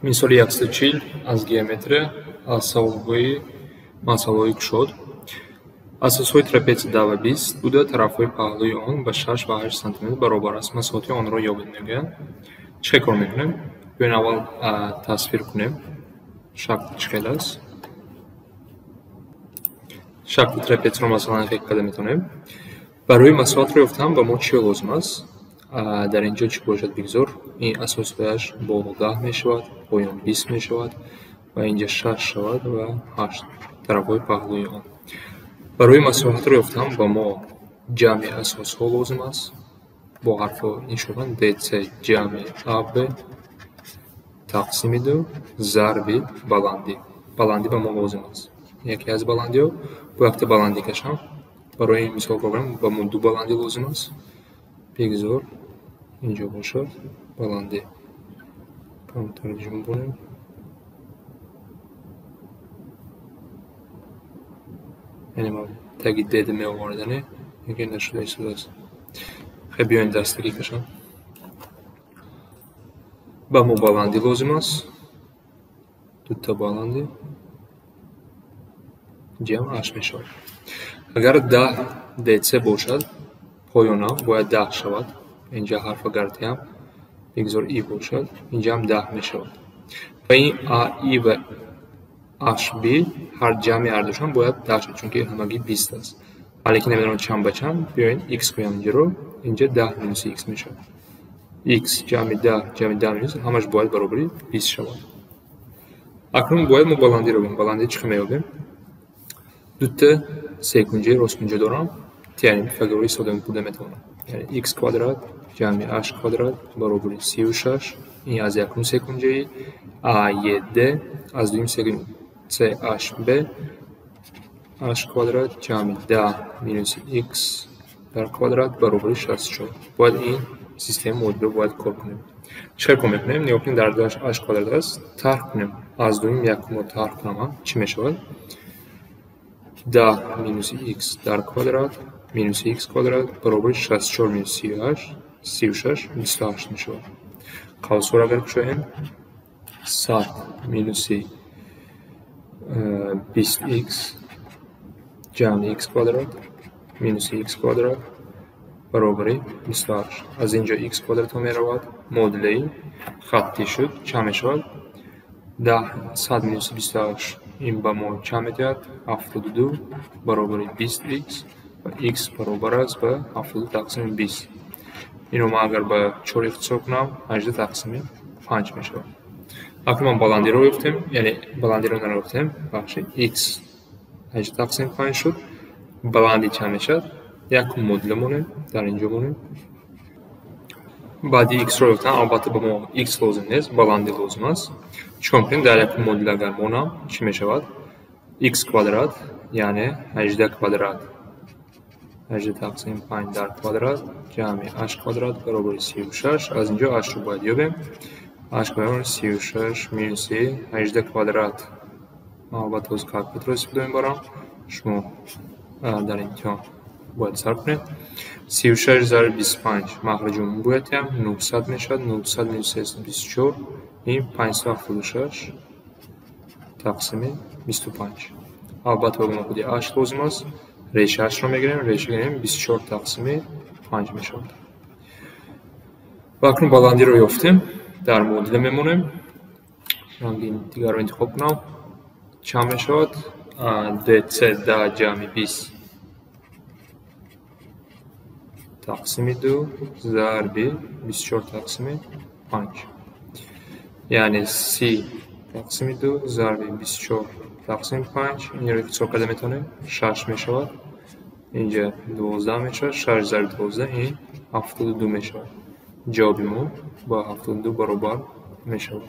Мисоли 140 аз геометрия, аз саволҳои масъалаҳои кушод. Асосҳои трапеция 10 ва 20 буда, тарафҳои паҳлӯи он ба 6 ва 8 сантиметр баробар аст. Масоҳати онро ёбед, мегӯянд. Чӣ хел кор мекунем? Биёем аввал тасвир кунем. Шакл чӣ хел аст? Шакли трапецияро масалан хел карда метавонем. Барои масоҳатро ёфтан ба мо чӣ лозим аст? Дар ин ҷо чӣ бошад бигзор? Ин асосҳояш боло 10 мешавад, поён 20 мешавад ва инҷа 6 шавад ва 8 тарафҳои паҳлӯи он. Барои масоҳатро ёфтан ба мо ҷамъи асосҳо лозим аст. Бо ҳарфҳо нишон DC ҷамъи AB тақсими 2 зарби баландӣ. Баландӣ ба мо лозим аст. Яке аз баландиҳо бо якта баландӣ кашам. Барои мисол кор кунем ба мо ду баландӣ лозим аст. Бигзор инҷо бошад баландӣ. Камтар ҷунбонем. Яъне ма таги д меовардане, яке нашуда истодааст. Хеле биёем дастагӣ кашам. Ба мо баландӣ лозим аст. Дута баландӣ ҷамъ 8 мешавад. Агар 10 DC бошад, поёнам бояд 10 шавад. Инҷа ҳарф агар тиям, бигзор и бошад, инҷаам 10 мешавад. Ва ин АИ ва HB ҳар ҷамъи ҳардушон бояд 10 шавад, чунки ҳамагӣ 20 аст. Лекин намедонам чанд ба чанд, биёед x кунем инҷаро, инҷа 10 минуси x мешавад. X ҷамъи 10 ҷамъи 10 минус ҳамаш бояд баробари 20 шавад. Акнун бояд мо баландиро бибинем. Баландӣ чӣ хел меёбем? Дута секунҷаи росткунҷа дорам, теореми Пифагорро истифода бурда метавонам. Яъне x квадрат ҷамъи h квадрат баробари 36, ин аз якум секунҷаи AED, аз дуюм секунҷа CHB h квадрат ҷамъи 10 минуси x дар квадрат баробари 64. Бояд ин системаи модулиро бояд кор кунем. Чӣ хел кор мекунем? Нигоҳ кунед, дар дуаш h квадрат аст, тарҳ кунем. Аз дуюм якумро тарҳ кунам, чӣ мешавад? 10 минуси x дар квадрат минуси x квадрат баробари 64 минус 38, 36, 28 мешавад. Қавсҳоро агар кушоем, 100 минуси 20x ҷамъи x квадрат минуси x квадрат баробари 28. Аз ин ҷо x квадратҳо меравад, модулаи хаттӣ шуд, чанд мешавад? 10 100 минуси 28 ин ба мо чанд медиҳад? 72 баробари 20x ва x баробар аст ба 72 тақсими 20. Инро ман агар ба 4 ихтисор кунам, 18 тақсими 5 мешавад. Акнун ман баландиро ёфтем, яъне баландиро наёфтем, бахши x 18 тақсими 5 шуд. Баландӣ чанд мешавад? Якум модуля монем, дар инҷо монем. Баъди x-ро ёфтан, албатта ба мо x лозим нест, баландӣ лозим аст. Чӣ кор мекунем? Дар якум модул агар монам, чӣ мешавад? X квадрат, яъне 18 квадрат 18 тақсими 5 дар квадрат ҷамъи h квадрат баробари 36. Аз инҷо h-ро бояд ёбем. H баробари 36 минуси 18 квадрат. Ман албатта ҳозир калкуляторро истифода мебарам. Шумо дар имтиҳон бояд сарф кунед. 36 зарби 25 махраҷи умумӣ бояд диҳам, 900 мешавад. 900 минус 324 ин 576 тақсими 25. Албатта ба мо худи h лозим аст. Реша h-ро мегирем, реша гирем 24 тақсими 5 мешавад. Ва акнун баландиро ёфтем, дар модуля мемонем. Ранги дигарро интихоб кунам. Чанд мешавад? DC 10 ҷамъи 20 тақсими 2 зарби 24 тақсими 5. Яъне 30 тақсими 2 зарби 24 тақсими 5. Инро ихтисор карда метавонем. 6 мешавад. Инҷа 12 мешавад. 6 зарби 12 ин 72 мешавад. Ҷавоби мо ба 72 баробар мешавад.